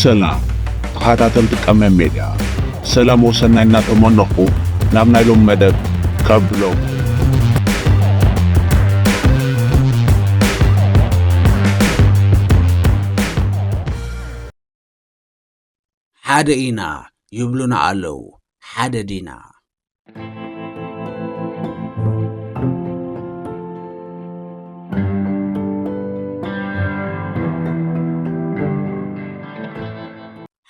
ሰላም ተኸታተልቲ ቀመም ሜድያ፣ ሰላም ወሰናይ እናተመነኹ ናብ ናይ ሎም መደብ ከብሎ። ሓደ ኢና ይብሉና ኣለዉ፣ ሓደ ዲና?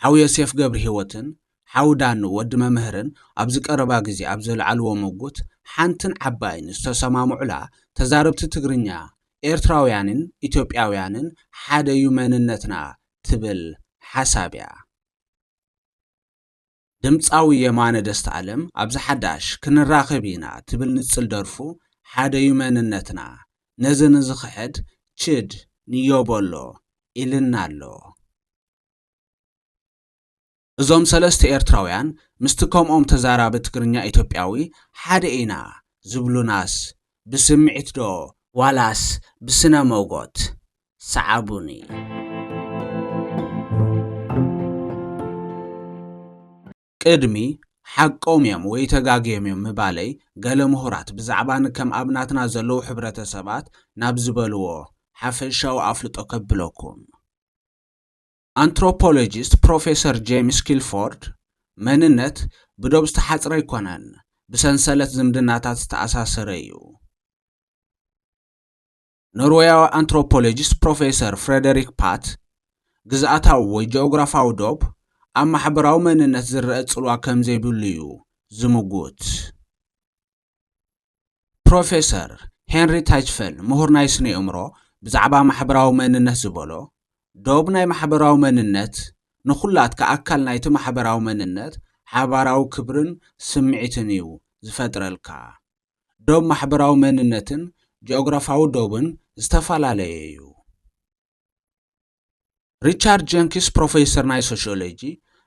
ሓው ዮሴፍ ገብርሂወትን ሓው ዳኑ ወዲ መምህርን ኣብዚ ቀረባ ግዜ ኣብ ዘልዓልዎ ምጉት፣ ሓንትን ዓባይን ዝተሰማምዑላ ተዛረብቲ ትግርኛ፣ ኤርትራውያንን ኢትዮጵያውያንን ሓደ እዩ መንነትና ትብል ሓሳብ እያ። ድምጻዊ የማነ ደስታኣለም ኣብዚ ሓዳሽ ክንራኸብ ኢና ትብል ንጽል ደርፉ፣ ሓደ እዩ መንነትና፣ ነዚ ንዝኽሕድ ችድ ንዮ በሎ ኢልና ኣሎ። እዞም ሰለስተ ኤርትራውያን ምስቲ ከምኦም ተዛራቢ ትግርኛ ኢትዮጵያዊ ሓደ ኢና ዝብሉናስ ብስምዒት ዶ ዋላስ ብስነ መጎት? ሰዓቡኒ። ቅድሚ ሓቆም እዮም ወይ ተጋግዮም እዮም ምባለይ፣ ገለ ምሁራት ብዛዕባ ንከም ኣብ ናትና ዘለዉ ሕብረተሰባት ናብ ዝበልዎ ሓፈሻዊ ኣፍልጦ ከብለኩም። ኣንትሮፖሎጂስት ፕሮፌሰር ጄምስ ኪልፎርድ፣ መንነት ብዶብ ዝተሓጽረ ኣይኮነን፣ ብሰንሰለት ዝምድናታት ዝተኣሳሰረ እዩ። ኖርዌያዊ ኣንትሮፖሎጂስት ፕሮፌሰር ፍሬደሪክ ፓት፣ ግዝኣታዊ ወይ ጂኦግራፋዊ ዶብ ኣብ ማሕበራዊ መንነት ዝረአ ጽልዋ ከም ዘይብሉ እዩ ዝምጉት። ፕሮፌሰር ሄንሪ ታይችፈል፣ ምሁር ናይ ስነ ኣእምሮ፣ ብዛዕባ ማሕበራዊ መንነት ዝበሎ፣ ዶብ ናይ ማሕበራዊ መንነት ንኹላትካ ኣካል ናይቲ ማሕበራዊ መንነት ሓባራዊ ክብርን ስምዒትን እዩ ዝፈጥረልካ። ዶብ ማሕበራዊ መንነትን ጂኦግራፋዊ ዶብን ዝተፈላለየ እዩ። ሪቻርድ ጀንኪስ፣ ፕሮፌሰር ናይ ሶሽዮሎጂ፣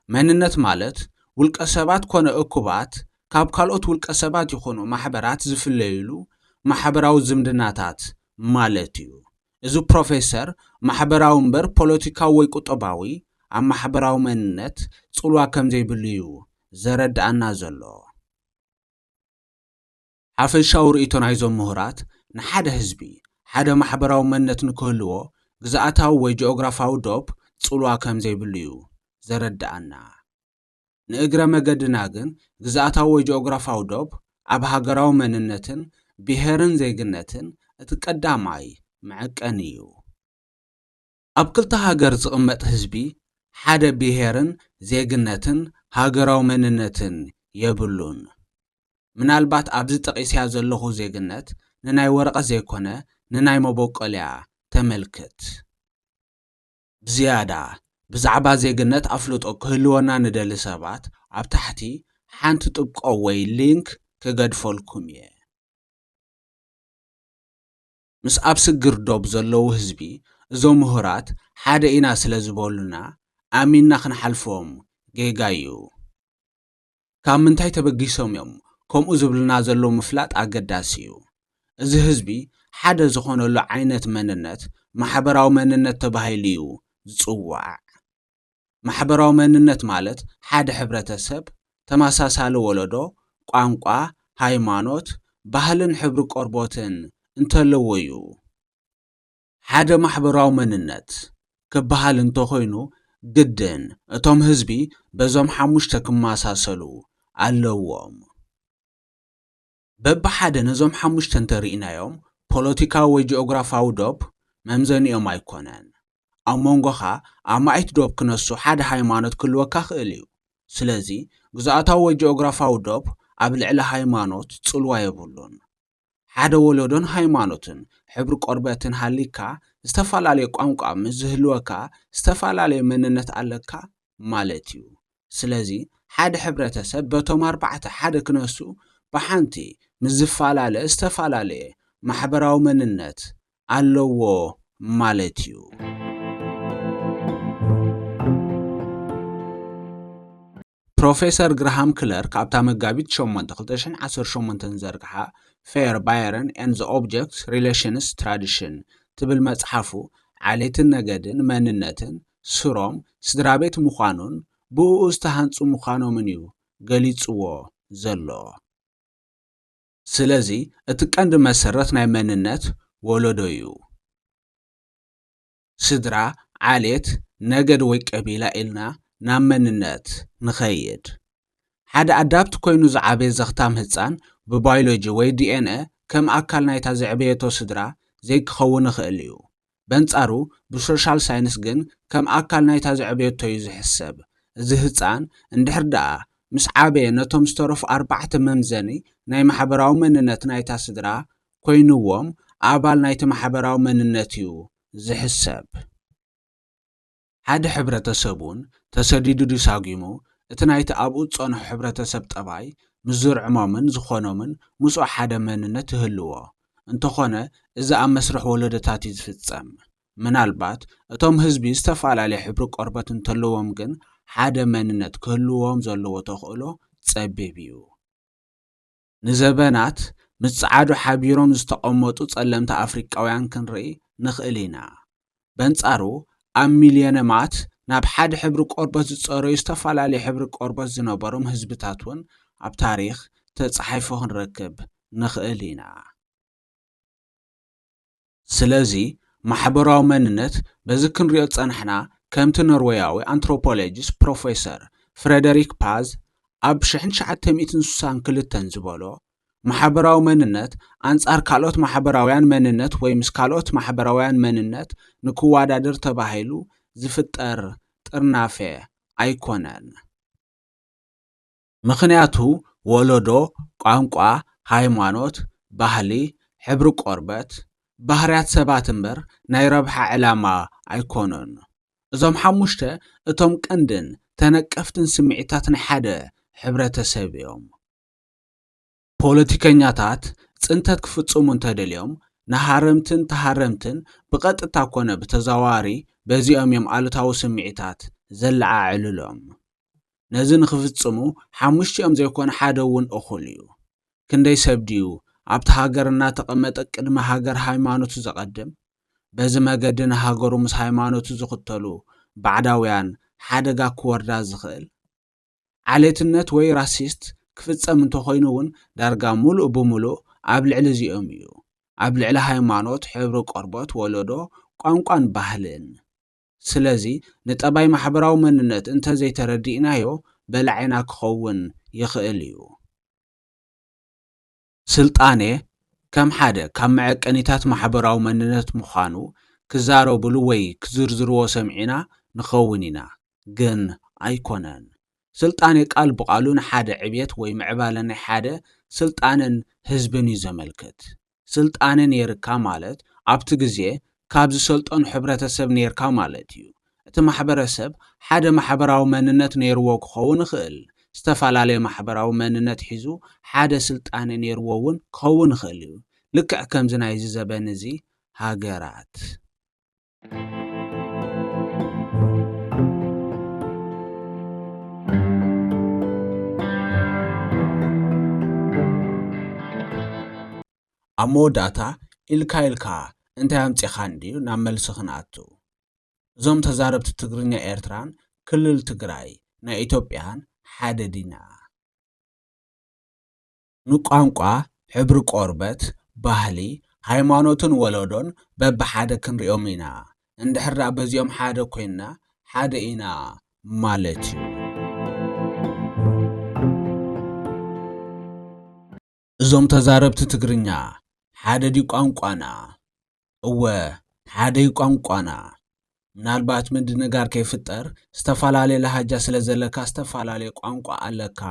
መንነት ማለት ውልቀ ሰባት ኮነ እኩባት ካብ ካልኦት ውልቀ ሰባት ይኹኑ ማሕበራት ዝፍለዩሉ ማሕበራዊ ዝምድናታት ማለት እዩ። እዚ ፕሮፌሰር፣ ማሕበራዊ እምበር ፖለቲካዊ ወይ ቁጠባዊ ኣብ ማሕበራዊ መንነት ጽልዋ ከም ዘይብሉ እዩ ዘረድኣና ዘሎ። ሓፈሻዊ ርእይቶ ናይዞም ምሁራት፣ ንሓደ ህዝቢ ሓደ ማሕበራዊ መንነት ንክህልዎ፣ ግዝኣታዊ ወይ ጂኦግራፋዊ ዶብ ጽልዋ ከም ዘይብሉ እዩ ዘረድኣና። ንእግረ መገድና ግን፣ ግዝኣታዊ ወይ ጂኦግራፋዊ ዶብ ኣብ ሃገራዊ መንነትን ብሄርን ዜግነትን እቲ ቀዳማይ መዐቀኒ እዩ። ኣብ ክልተ ሃገር ዝቕመጥ ህዝቢ ሓደ ብሄርን ዜግነትን ሃገራዊ መንነትን የብሉን። ምናልባት ኣብዚ ጠቒስያ ዘለኹ ዜግነት ንናይ ወረቐት ዘይኮነ፣ ንናይ መበቆልያ ተመልክት። ብዝያዳ ብዛዕባ ዜግነት ኣፍልጦ ክህልወና ንደሊ ሰባት፣ ኣብ ታሕቲ ሓንቲ ጥብቆ ወይ ሊንክ ክገድፈልኩም እየ። ምስ ኣብ ስግር ዶብ ዘለዉ ህዝቢ፣ እዞም ምሁራት ሓደ ኢና ስለ ዝበሉና፣ ኣሚንና ክንሓልፎም ጌጋ እዩ። ካብ ምንታይ ተበጊሶም እዮም ከምኡ ዝብሉና ዘለዉ ምፍላጥ ኣገዳሲ እዩ። እዚ ህዝቢ ሓደ ዝኾነሉ ዓይነት መንነት ማሕበራዊ መንነት ተባሂሉ እዩ ዝጽዋዕ። ማሕበራዊ መንነት ማለት ሓደ ሕብረተሰብ ተመሳሳሊ ወለዶ፣ ቋንቋ፣ ሃይማኖት፣ ባህልን ሕብሪ ቆርቦትን እንተለዎ እዩ። ሓደ ማሕበራዊ መንነት ክበሃል እንተኾይኑ፣ ግድን እቶም ህዝቢ በዞም ሓሙሽተ ክመሳሰሉ ኣለዎም። በብሓደ ነዞም ሓሙሽተ እንተርኢናዮም፣ ፖለቲካዊ ወይ ጂኦግራፋዊ ዶብ መምዘኒኦም ኣይኮነን። ኣብ መንጎኻ ኣማኢት ዶብ ክነሱ ሓደ ሃይማኖት ክህልወካ ክእል እዩ። ስለዚ፣ ግዝኣታዊ ወይ ጂኦግራፋዊ ዶብ ኣብ ልዕሊ ሃይማኖት ጽልዋ የብሉን። ሓደ ወለዶን ሃይማኖትን ሕብሪ ቆርበትን ሃሊካ፣ ዝተፈላለየ ቋንቋ ምስ ዝህልወካ፣ ዝተፈላለየ መንነት ኣለካ ማለት እዩ። ስለዚ፣ ሓደ ሕብረተሰብ በቶም ኣርባዕተ ሓደ ክነሱ፣ ብሓንቲ ምስ ዝፈላለ ዝተፈላለየ ማሕበራዊ መንነት ኣለዎ ማለት እዩ። ፕሮፌሰር ግራሃም ክለርክ ኣብታ መጋቢት ሸሞንተ ክልተ ሽሕን ዓሰርተ ሸሞንተን ዝዘርግሓ Fair Bairn and the Object Relations Tradition ትብል መጽሓፉ፣ ዓሌትን ነገድን መንነትን ስሮም ስድራ ቤት ምዃኑን ብእኡ ዝተሃንጹ ምዃኖምን እዩ ገሊጽዎ ዘሎ። ስለዚ እቲ ቀንዲ መሰረት ናይ መንነት ወለዶ እዩ። ስድራ፣ ዓሌት፣ ነገድ ወይ ቀቢላ ኢልና ናብ መንነት ንኸይድ። ሓደ ኣዳፕት ኮይኑ ዝዓበየ ዘኽታም ህጻን ብባዮሎጂ ወይ ዲ ኤን ኤ ከም ኣካል ናይታ ዘዕበየቶ ስድራ ዘይክኸውን ይኽእል እዩ። በንጻሩ ብሶሻል ሳይንስ ግን ከም ኣካል ናይታ ዘዕበየቶ እዩ ዝሕሰብ። እዚ ህጻን እንድሕር ደኣ ምስ ዓበየ ነቶም ዝተረፉ ኣርባዕተ መምዘኒ ናይ ማሕበራዊ መንነት ናይታ ስድራ ኮይንዎም ኣባል ናይቲ ማሕበራዊ መንነት እዩ ዝሕሰብ። ሓደ ሕብረተሰብ እውን ተሰዲዱ ድዩ ሳጒሙ እቲ ናይቲ ኣብኡ ዝጸንሑ ሕብረተሰብ ጠባይ ምስ ዝርዕሞምን ዝኾኖምን ምስኡ ሓደ መንነት ይህልዎ። እንተኾነ እዚ ኣብ መስርሕ ወለዶታት እዩ ዝፍጸም። ምናልባት እቶም ህዝቢ ዝተፈላለየ ሕብሪ ቆርበት እንተለዎም ግን ሓደ መንነት ክህልዎም ዘለዎ ተኽእሎ ጸቢብ እዩ። ንዘበናት ምስ ጸዓዱ ሓቢሮም ዝተቐመጡ ጸለምቲ ኣፍሪቃውያን ክንርኢ ንኽእል ኢና። በንጻሩ ኣብ ሚልዮነማት ናብ ሓደ ሕብሪ ቆርበት ዝጸረዩ ዝተፈላለየ ሕብሪ ቆርበት ዝነበሮም ህዝብታት እውን ኣብ ታሪኽ ተጻሒፉ ክንረክብ ንኽእል ኢና። ስለዚ ማሕበራዊ መንነት በዚ ክንሪኦ ዝጸናሕና ከምቲ ኖርወያዊ ኣንትሮፖሎጂስት ፕሮፌሰር ፍረደሪክ ፓዝ ኣብ ሽሕን ትሽዓተ ሚእትን ስሳን ክልተን ዝበሎ ማሕበራዊ መንነት ኣንጻር ካልኦት ማሕበራውያን መንነት ወይ ምስ ካልኦት ማሕበራውያን መንነት ንክወዳደር ተባሂሉ ዝፍጠር ጥርናፈ ኣይኮነን። ምኽንያቱ ወለዶ፣ ቋንቋ፣ ሃይማኖት፣ ባህሊ፣ ሕብሪ ቆርበት፣ ባህርያት ሰባት እምበር ናይ ረብሓ ዕላማ ኣይኮኑን። እዞም ሓሙሽተ እቶም ቀንድን ተነቀፍትን ስምዒታት ናይ ሓደ ሕብረተሰብ እዮም። ፖለቲከኛታት ጽንተት ክፍጽሙ እንተደልዮም ንሃረምትን ተሃረምትን ብቐጥታ ኮነ ብተዘዋዋሪ በዚኦም እዮም ኣሉታዊ ስምዒታት ዘለዓዕሉሎም። ነዚ ንኽፍጽሙ ሓሙሽቲኦም ዘይኮነ ሓደ እውን እኹል እዩ። ክንደይ ሰብ ድዩ ኣብቲ ሃገር እናተቐመጠ ቅድሚ ሃገር ሃይማኖቱ ዘቐድም? በዚ መገዲ ንሃገሩ ምስ ሃይማኖቱ ዝኽተሉ ባዕዳውያን ሓደጋ ክወርዳ ዝኽእል? ዓሌትነት ወይ ራሲስት ክፍጸም እንተኾይኑ እውን ዳርጋ ምሉእ ብምሉእ ኣብ ልዕሊ እዚኦም እዩ። ኣብ ልዕሊ ሃይማኖት፣ ሕብሪ ቆርበት፣ ወለዶ፣ ቋንቋን ባህልን። ስለዚ ንጠባይ ማሕበራዊ መንነት እንተዘይተረዲእናዮ በላዒና ክኸውን ይኽእል እዩ። ስልጣኔ ከም ሓደ ካብ መዐቀኒታት ማሕበራዊ መንነት ምዃኑ ክዛረብሉ ወይ ክዝርዝርዎ ሰሚዕና ንኸውን ኢና፣ ግን ኣይኮነን። ስልጣኔ ቃል ብቓሉ ንሓደ ዕብየት ወይ ምዕባለ ናይ ሓደ ስልጣንን ህዝብን እዩ ዘመልክት። ስልጣነ ኔርካ ማለት ኣብቲ ግዜ ካብ ዝሰልጠኑ ሕብረተሰብ ኔርካ ማለት እዩ። እቲ ማሕበረሰብ ሓደ ማሕበራዊ መንነት ኔርዎ ክኸውን ይኽእል። ዝተፈላለየ ማሕበራዊ መንነት ሒዙ ሓደ ስልጣነ ኔርዎ እውን ክኸውን ይኽእል እዩ። ልክዕ ከምዚ ናይዚ ዘበን እዚ ሃገራት። ኣብ መወዳእታ ኢልካ ኢልካ እንታይ ኣምጺኻን ድዩ ናብ መልሲ ክንኣቱ። እዞም ተዛረብቲ ትግርኛ ኤርትራን ክልል ትግራይ ናይ ኢትዮጵያን ሓደ ዲና? ንቋንቋ፣ ሕብሪ ቆርበት፣ ባህሊ፣ ሃይማኖትን ወለዶን በብሓደ ክንሪኦም ኢና። እንድሕር ደኣ በዚኦም ሓደ ኮይንና ሓደ ኢና ማለት እዩ። እዞም ተዛረብቲ ትግርኛ ሓደ ድዩ ቋንቋና? እወ፣ ሓደ እዩ ቋንቋና። ምናልባት ምድንጋር ከይፍጠር ዝተፈላለየ ላሃጃ ስለ ዘለካ ዝተፈላለየ ቋንቋ ኣለካ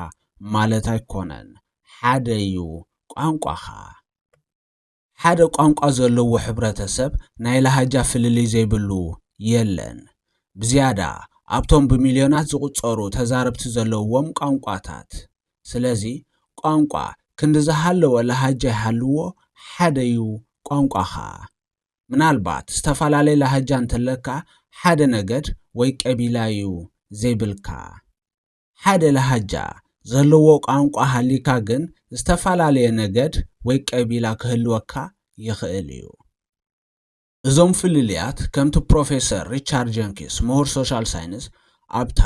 ማለት ኣይኮነን። ሓደ እዩ ቋንቋኻ። ሓደ ቋንቋ ዘለዎ ሕብረተሰብ ናይ ላሃጃ ፍልልይ ዘይብሉ የለን። ብዝያዳ ኣብቶም ብሚልዮናት ዝቑጸሩ ተዛረብቲ ዘለውዎም ቋንቋታት። ስለዚ ቋንቋ ክንዲ ዝሃለወ ላሃጃ ይሃልዎ፣ ሓደ እዩ ቋንቋኻ። ምናልባት ዝተፈላለየ ላሃጃ እንተለካ ሓደ ነገድ ወይ ቀቢላ እዩ ዘይብልካ። ሓደ ላሃጃ ዘለዎ ቋንቋ ሃሊካ ግን ዝተፈላለየ ነገድ ወይ ቀቢላ ክህልወካ ይኽእል እዩ። እዞም ፍልልያት፣ ከምቲ ፕሮፌሰር ሪቻርድ ጀንኪንስ፣ ምሁር ሶሻል ሳይንስ፣ ኣብታ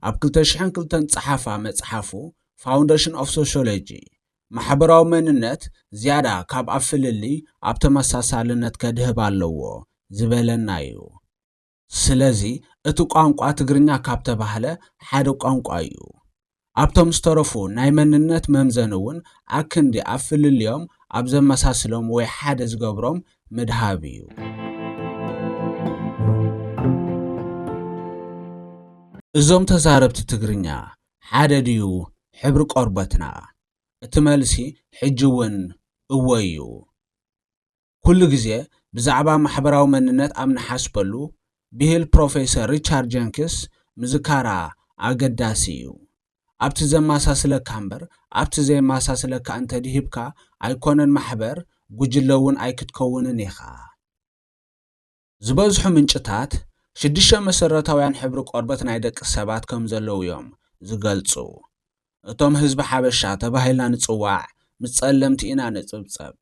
ኣብ ክልተ ሽሕን ክልተን ዝጸሓፋ መጽሓፉ፣ ፋውንዴሽን ኦፍ ሶሽዮሎጂ፣ ማሕበራዊ መንነት ዝያዳ ካብ ኣብ ፍልልይ ኣብ ተመሳሳልነት ከድህብ ኣለዎ ዝበለና እዩ። ስለዚ እቲ ቋንቋ ትግርኛ ካብ ተባህለ ሓደ ቋንቋ እዩ። ኣብቶም ዝተረፉ ናይ መንነት መምዘኒ እውን ኣክንዲ ኣብ ፍልልዮም ኣብ ዘመሳስሎም ወይ ሓደ ዝገብሮም ምድሃብ እዩ። እዞም ተዛረብቲ ትግርኛ ሓደ ድዩ ሕብሪ ቆርበትና? እቲ መልሲ ሕጂ እውን እወ እዩ። ኩሉ ግዜ ብዛዕባ ማሕበራዊ መንነት ኣብ ንሓስበሉ፣ ብሂል ፕሮፌሰር ሪቻርድ ጀንኪንስ ምዝካራ ኣገዳሲ እዩ። ኣብቲ ዘመሳስለካ እምበር ኣብቲ ዘየመሳስለካ እንተድሂብካ ኣይኮነን ማሕበር፣ ጉጅለ እውን ኣይክትከውንን ኢኻ። ዝበዝሑ ምንጭታት ሽዱሽተ መሰረታውያን ሕብሪ ቆርበት ናይ ደቂ ሰባት ከም ዘለዉ እዮም ዝገልጹ። እቶም ህዝቢ ሓበሻ ተባሂልና ንጽዋዕ፣ ምስ ጸለምቲ ኢና ንጽብጸብ።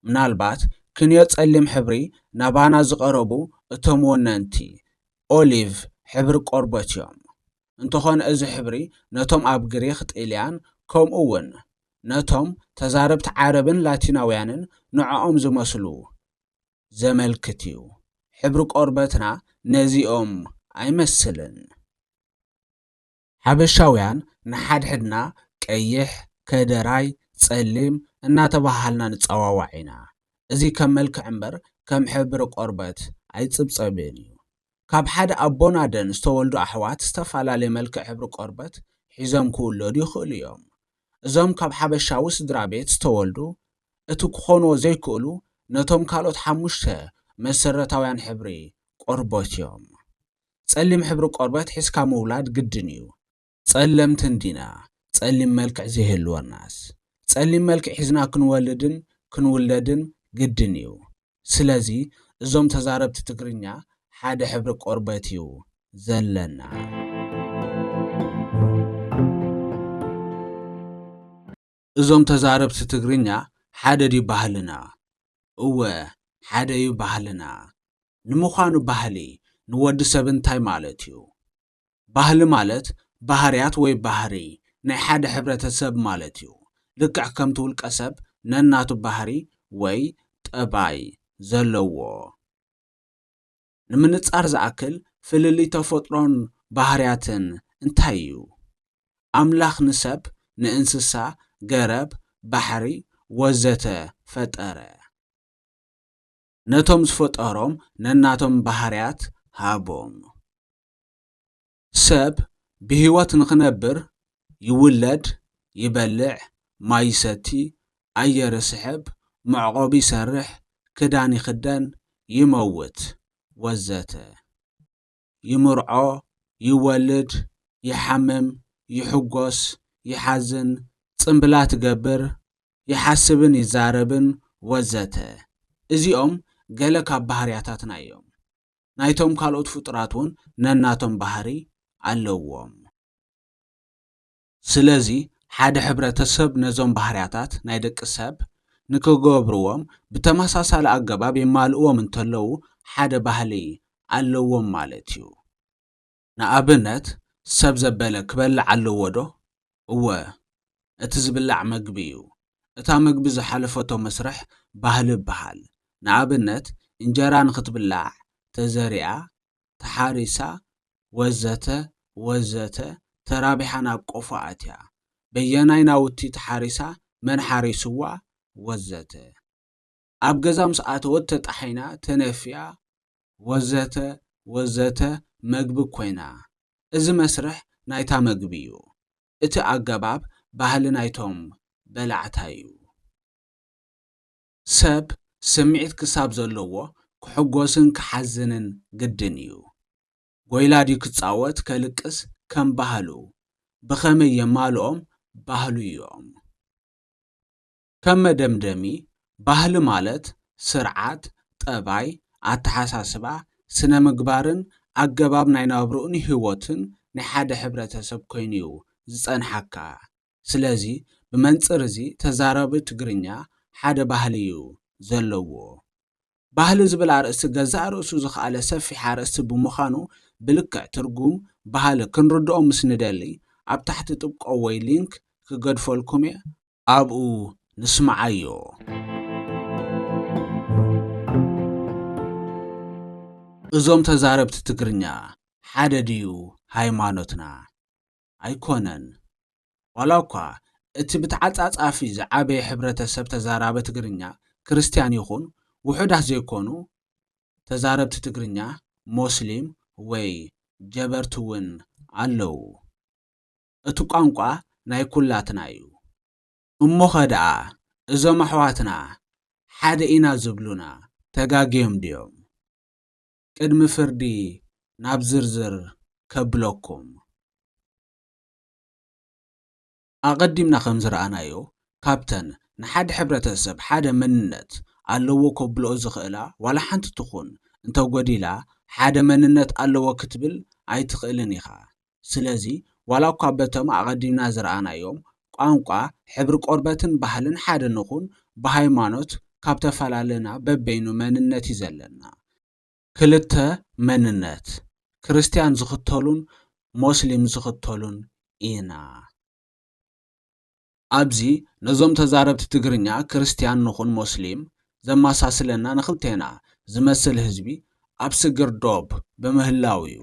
ምናልባት ክንዮ ጸሊም ሕብሪ ናባና ዝቐረቡ እቶም ወነንቲ ኦሊቭ ሕብሪ ቆርበት እዮም። እንተኾነ እዚ ሕብሪ ነቶም ኣብ ግሪኽ፣ ጥልያን፣ ከምኡ እውን ነቶም ተዛረብቲ ዓረብን ላቲናውያንን ንዕኦም ዝመስሉ ዘመልክት እዩ። ሕብሪ ቆርበትና ነዚኦም ኣይመስልን። ሓበሻውያን ንሓድሕድና ቀይሕ፣ ከደራይ፣ ጸሊም እናተባሃልና ንጸዋዋዕ ኢና። እዚ ከም መልክዕ እምበር ከም ሕብሪ ቆርበት ኣይጽብጸብን እዩ። ካብ ሓደ ኣቦን ኣደን ዝተወልዱ ኣሕዋት ዝተፈላለየ መልክዕ ሕብሪ ቆርበት ሒዞም ክውለዱ ይኽእሉ እዮም። እዞም ካብ ሓበሻዊ ስድራ ቤት ዝተወልዱ እቲ ክኾንዎ ዘይክእሉ ነቶም ካልኦት ሓሙሽተ መሰረታውያን ሕብሪ ቆርበት እዮም። ጸሊም ሕብሪ ቆርበት ሒዝካ ምውላድ ግድን እዩ። ጸለምቲ እንዲና ጸሊም መልክዕ ዘይህልወናስ፣ ጸሊም መልክዕ ሒዝና ክንወልድን ክንውለድን ግድን እዩ። ስለዚ እዞም ተዛረብቲ ትግርኛ ሓደ ሕብሪ ቆርበት እዩ ዘለና። እዞም ተዛረብቲ ትግርኛ ሓደ ድዩ ባህልና? እወ፣ ሓደ እዩ ባህልና። ንምዃኑ ባህሊ ንወዲ ሰብ እንታይ ማለት እዩ? ባህሊ ማለት ባህርያት ወይ ባህሪ ናይ ሓደ ሕብረተሰብ ማለት እዩ። ልክዕ ከምቲ ውልቀ ሰብ ነናቱ ባህሪ ወይ ጠባይ ዘለዎ። ንምንጻር ዝኣክል፣ ፍልልይ ተፈጥሮን ባህርያትን እንታይ እዩ? ኣምላኽ ንሰብ፣ ንእንስሳ፣ ገረብ፣ ባሕሪ፣ ወዘተ ፈጠረ። ነቶም ዝፈጠሮም ነናቶም ባህርያት ሃቦም። ሰብ ብህይወት ንኽነብር ይውለድ፣ ይበልዕ፣ ማይ ይሰቲ፣ ኣየር ይስሕብ፣ መዕቆቢ ይሰርሕ፣ ክዳን ይኽደን፣ ይመውት፣ ወዘተ። ይምርዖ፣ ይወልድ፣ ይሓምም፣ ይሕጎስ፣ ይሓዝን፣ ጽምብላት ይገብር፣ ይሓስብን ይዛረብን፣ ወዘተ። እዚኦም ገለ ካብ ባህርያታትና እዮም። ናይቶም ካልኦት ፍጡራት እውን ነናቶም ባህሪ ኣለዎም። ስለዚ ሓደ ሕብረተሰብ ነዞም ባህርያታት ናይ ደቂ ሰብ ንክገብርዎም ብተመሳሳሊ ኣገባብ የማልእዎም እንተለዉ ሓደ ባህሊ ኣለዎም ማለት እዩ። ንኣብነት ሰብ ዘበለ ክበልዕ ኣለዎ ዶ? እወ፣ እቲ ዝብላዕ መግቢ እዩ። እታ መግቢ ዝሓለፈቶ መስርሕ ባህሊ ይበሃል። ንኣብነት እንጀራ ንኽትብላዕ ተዘሪኣ፣ ተሓሪሳ፣ ወዘተ ወዘተ ተራቢሓ ናብ ቆፎ ኣትያ። በየናይ ናውቲ ተሓሪሳ፣ መን ሓሪስዋ፣ ወዘተ። ኣብ ገዛ ምስ ኣተወት ተጣሒና፣ ተነፍያ፣ ወዘተ ወዘተ መግቢ ኮይና። እዚ መስርሕ ናይታ መግቢ እዩ። እቲ ኣገባብ ባህሊ ናይቶም በላዕታ እዩ። ሰብ ስምዒት ክሳብ ዘለዎ ክሕጎስን ክሓዝንን ግድን እዩ። ጎይላ ድዩ ክጻወት ከልቅስ ከም ባህሉ ብኸመይ የማልኦም ባህሉ እዮም። ከም መደምደሚ ባህሊ ማለት ስርዓት፣ ጠባይ፣ ኣተሓሳስባ፣ ስነ ምግባርን ኣገባብ ናይ ናብርኡን ህይወትን ናይ ሓደ ሕብረተሰብ ኮይኑ እዩ ዝጸንሓካ። ስለዚ ብመንጽር እዚ ተዛራቢ ትግርኛ ሓደ ባህሊ እዩ ዘለዎ። ባህሊ ዝብል ኣርእስቲ ገዛእ ርእሱ ዝኸኣለ ሰፊሕ ኣርእስቲ ብምዃኑ፣ ብልክዕ ትርጉም ባህሊ ክንርድኦ ምስ ንደሊ፣ ኣብ ታሕቲ ጥብቆ ወይ ሊንክ ክገድፈልኩም እየ፣ ኣብኡ ንስምዓዮ። እዞም ተዛረብቲ ትግርኛ ሓደ ድዩ ሃይማኖትና? ኣይኮነን። ዋላ እኳ እቲ ብተዓጻጻፊ ዝዓበየ ሕብረተሰብ ተዛራቢ ትግርኛ ክርስትያን ይኹን፣ ውሑዳት ዘይኮኑ ተዛረብቲ ትግርኛ ሞስሊም ወይ ጀበርቲ እውን ኣለዉ። እቲ ቋንቋ ናይ ኩላትና እዩ። እሞኸ ደኣ እዞም ኣሕዋትና ሓደ ኢና ዝብሉና ተጋግዮም ድዮም? ቅድሚ ፍርዲ ናብ ዝርዝር ከብለኩም። ኣቐዲምና ከም ዝረኣናዮ፣ ካብተን ንሓደ ሕብረተሰብ ሓደ መንነት ኣለዎ ከብልኦ ዝኽእላ ዋላ ሓንቲ ትኹን እንተጎዲላ፣ ሓደ መንነት ኣለዎ ክትብል ኣይትኽእልን ኢኻ። ስለዚ፣ ዋላ እኳ በቶም ኣቐዲምና ዝረኣናዮም ቋንቋ፣ ሕብሪ ቆርበትን ባህልን ሓደ ንኹን፣ ብሃይማኖት ካብ ተፈላለና በበይኑ መንነት እዩ ዘለና። ክልተ መንነት፣ ክርስትያን ዝኽተሉን ሞስሊም ዝኽተሉን ኢና። ኣብዚ ነዞም ተዛረብቲ ትግርኛ ክርስትያን ንኹን ሞስሊም ዘመሳስለና ንኽልቴና ዝመስል ህዝቢ ኣብ ስግር ዶብ ብምህላው እዩ።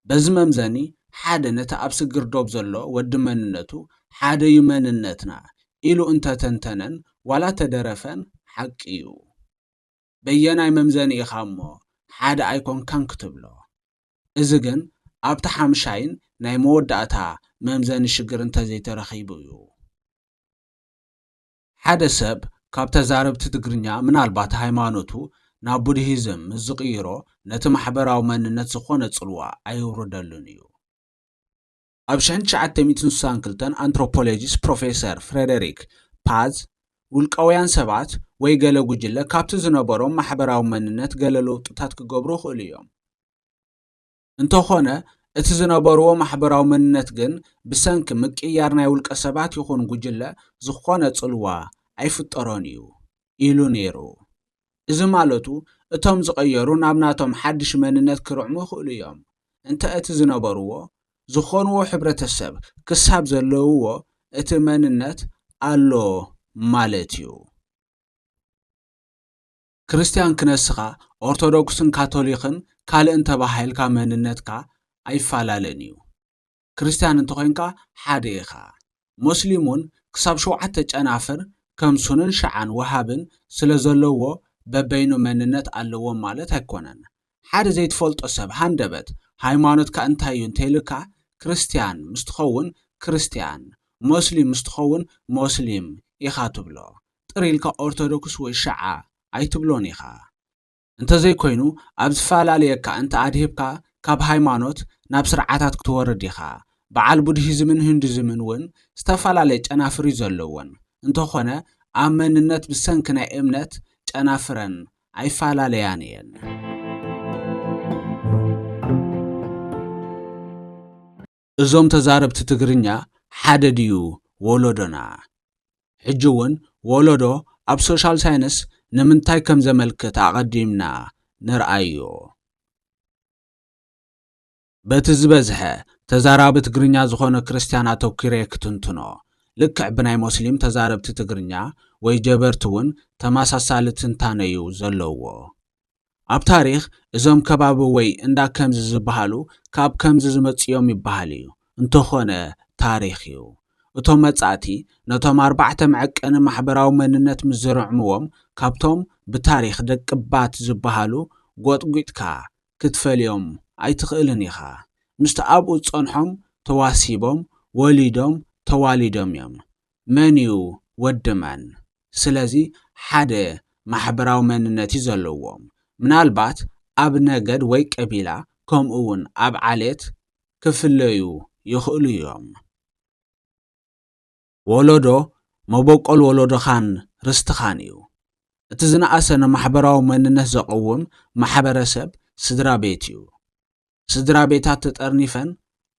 በዚ መምዘኒ ሓደ ነቲ ኣብ ስግር ዶብ ዘሎ ወዲ መንነቱ ሓደ እዩ መንነትና ኢሉ እንተተንተነን ዋላ ተደረፈን ሓቂ እዩ። በየናይ መምዘኒ ኢኻ እሞ ሓደ ኣይኮንካን ክትብሎ? እዚ ግን ኣብቲ ሓምሻይን ናይ መወዳእታ መምዘኒ ሽግር እንተዘይተረኺቡ እዩ። ሓደ ሰብ ካብ ተዛረብቲ ትግርኛ ምናልባት ሃይማኖቱ ናብ ቡድሂዝም ምስ ዝቕይሮ ነቲ ማሕበራዊ መንነት ዝኾነ ጽልዋ ኣየውርደሉን እዩ። ኣብ ሽሕን ትሽዓተ ሚእትን ስሳን ክልተን ኣንትሮፖሎጂስት ፕሮፌሰር ፍሬደሪክ ፓዝ፣ ውልቃውያን ሰባት ወይ ገለ ጉጅለ ካብቲ ዝነበሮም ማሕበራዊ መንነት ገለ ለውጥታት ክገብሩ ይኽእሉ እዮም። እንተኾነ፣ እቲ ዝነበርዎ ማሕበራዊ መንነት ግን ብሰንኪ ምቅይያር ናይ ውልቀ ሰባት ይኹን ጉጅለ ዝኾነ ጽልዋ ኣይፍጠሮን እዩ ኢሉ ነይሩ። እዚ ማለቱ፣ እቶም ዝቐየሩ ናብ ናቶም ሓድሽ መንነት ክርዕሙ ይኽእሉ እዮም። እንተ እቲ ዝነበርዎ፣ ዝኾንዎ ሕብረተሰብ ክሳብ ዘለውዎ፣ እቲ መንነት ኣሎ ማለት እዩ። ክርስትያን ክነስኻ፣ ኦርቶዶክስን ካቶሊኽን ካልእን ተባሂልካ መንነትካ ኣይፈላለን እዩ። ክርስትያን እንተኾይንካ ሓደ ኢኻ። ሞስሊም እውን ክሳብ ሸውዓተ ጨናፍር ከም ሱንን ሽዓን ወሃብን ስለ ዘለዎ በበይኑ መንነት ኣለዎም ማለት ኣይኮነን። ሓደ ዘይትፈልጦ ሰብ ሃንደበት ሃይማኖትካ እንታይ እዩ እንተይልካ ክርስትያን ምስ ትኸውን ክርስትያን፣ ሞስሊም ምስ ትኸውን ሞስሊም ኢኻ ትብሎ። ጥር ኢልካ ኦርቶዶክስ ወይ ሽዓ ኣይትብሎን ኢኻ። እንተዘይኮይኑ ኣብ ዝፈላለየካ እንተ ኣድሂብካ ካብ ሃይማኖት ናብ ስርዓታት ክትወርድ ኢኻ። በዓል ቡድሂዝምን ሂንዱዝምን እውን ዝተፈላለየ ጨናፍር እዩ ዘለወን። እንተኾነ ኣብ መንነት ብሰንኪ ናይ እምነት ጨናፍረን ኣይፈላለያን እየን። እዞም ተዛረብቲ ትግርኛ ሓደ ድዩ ወለዶና? ሕጂ እውን ወለዶ ኣብ ሶሻል ሳይንስ ንምንታይ ከም ዘመልክት ኣቐዲምና ንርኣዮ። በቲ ዝበዝሐ ተዛራቢ ትግርኛ ዝኾነ ክርስትያን ኣተኲረ ክትንትኖ፣ ልክዕ ብናይ ሞስሊም ተዛረብቲ ትግርኛ ወይ ጀበርቲ እውን ተመሳሳሊ ትንታነ እዩ ዘለዎ። ኣብ ታሪኽ እዞም ከባቢ ወይ እንዳ ከምዚ ዝበሃሉ ካብ ከምዚ ዝመጽኦም ይበሃል እዩ። እንተኾነ ታሪኽ እዩ። እቶም መጻእቲ ነቶም ኣርባዕተ መዐቀኒ ማሕበራዊ መንነት ምስ ዝርዕምዎም ካብቶም ብታሪኽ ደቅባት ዝበሃሉ ጎጥጒጥካ ክትፈልዮም ኣይትኽእልን ኢኻ። ምስቲ ኣብኡ ዝጸንሖም ተዋሲቦም፣ ወሊዶም፣ ተዋሊዶም እዮም። መን እዩ ወዲ መን? ስለዚ ሓደ ማሕበራዊ መንነት እዩ ዘለዎም። ምናልባት ኣብ ነገድ ወይ ቀቢላ ከምኡ እውን ኣብ ዓሌት ክፍለዩ ይኽእሉ እዮም። ወለዶ መበቆል ወለዶኻን ርስትኻን እዩ። እቲ ዝነኣሰ ንማሕበራዊ መንነት ዘቐውም ማሕበረሰብ ስድራ ቤት እዩ። ስድራ ቤታት ተጠርኒፈን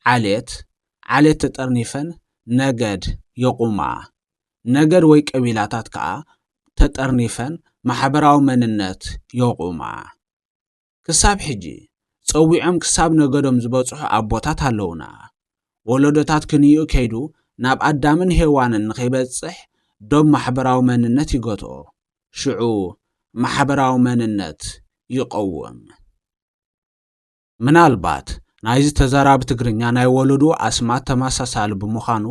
ዓሌት፣ ዓሌት ተጠርኒፈን ነገድ የቑማ። ነገድ ወይ ቀቢላታት ከኣ ተጠርኒፈን ማሕበራዊ መንነት የቑማ። ክሳብ ሕጂ ጸዊዖም ክሳብ ነገዶም ዝበጽሑ ኣቦታት ኣለዉና። ወለዶታት ክንይኡ ከይዱ ናብ ኣዳምን ሄዋንን ንኸይበጽሕ ዶብ ማሕበራዊ መንነት ይገትኦ። ሽዑ ማሕበራዊ መንነት ይቐውም። ምናልባት ናይዚ ተዛራቢ ትግርኛ ናይ ወለዱ ኣስማት ተመሳሳሊ ብምዃኑ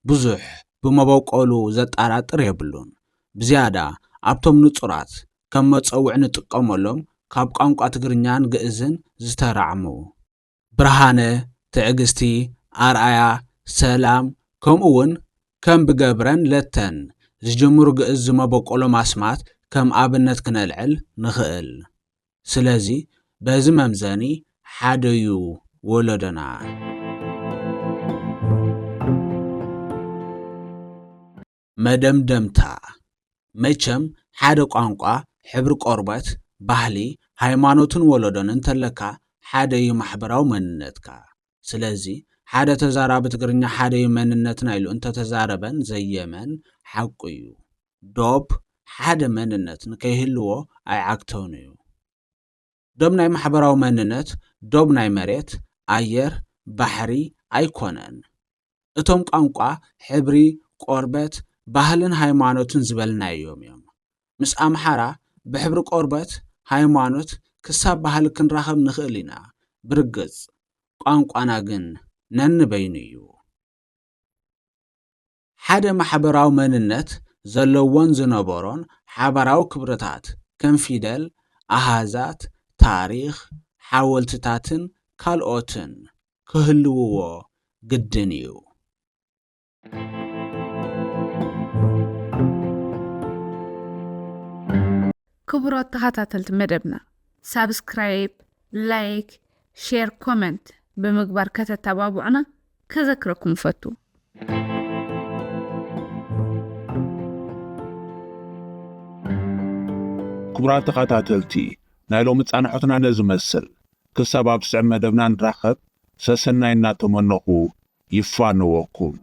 ብዙሕ ብመበቆሉ ዘጠራጥር የብሉን። ብዝያዳ ኣብቶም ንጹራት ከም መጸውዒ ንጥቀመሎም ካብ ቋንቋ ትግርኛን ግእዝን ዝተራዕሙ ብርሃነ፣ ትዕግስቲ፣ ኣርኣያ፣ ሰላም ከምኡ እውን ከም ብገብረን ለተን ዝጅምሩ ግእዝ ዝመበቆሎም ኣስማት ከም ኣብነት ክነልዕል ንኽእል። ስለዚ በዚ መምዘኒ ሓደዩ ወለዶና። መደምደምታ። መቸም ሓደ ቋንቋ፣ ሕብሪ ቆርበት፣ ባህሊ፣ ሃይማኖትን ወለዶን እንተለካ ሓደዩ ማሕበራዊ መንነትካ። ስለዚ ሓደ ተዛራቢ ትግርኛ ሓደዩ መንነትና ኢሉ እንተተዛረበን ዘየመን ሓቁ እዩ። ዶብ ሓደ መንነት ንከይህልዎ ኣይዓግተውን እዩ። ዶብ ናይ ማሕበራዊ መንነት ዶብ ናይ መሬት፣ ኣየር፣ ባሕሪ ኣይኮነን። እቶም ቋንቋ፣ ሕብሪ፣ ቆርበት፣ ባህልን ሃይማኖትን ዝበልናዮም እዮም። ምስ ኣምሓራ ብሕብሪ ቆርበት፣ ሃይማኖት ክሳብ ባህሊ ክንራኸብ ንኽእል ኢና። ብርግጽ ቋንቋና ግን ነንበይኑ እዩ። ሓደ ማሕበራዊ መንነት ዘለዎን ዝነበሮን ሓባራዊ ክብርታት ከም ፊደል፣ ኣሃዛት፣ ታሪኽ፣ ሓወልትታትን ካልኦትን ክህልውዎ ግድን እዩ። ክቡራት ተኸታተልቲ መደብና ሳብስክራይብ፣ ላይክ፣ ሼር፣ ኮመንት ብምግባር ከተተባብዑና ከዘክረኩም እፈቱ። ክቡራት ተኸታተልቲ ናይ ሎሚ ፃንሖትና ነዚ መስል ክሳብ ኣብ ስዕብ መደብና ንራኸብ ሰሰናይ እናተመነኹ ይፋነወኩም።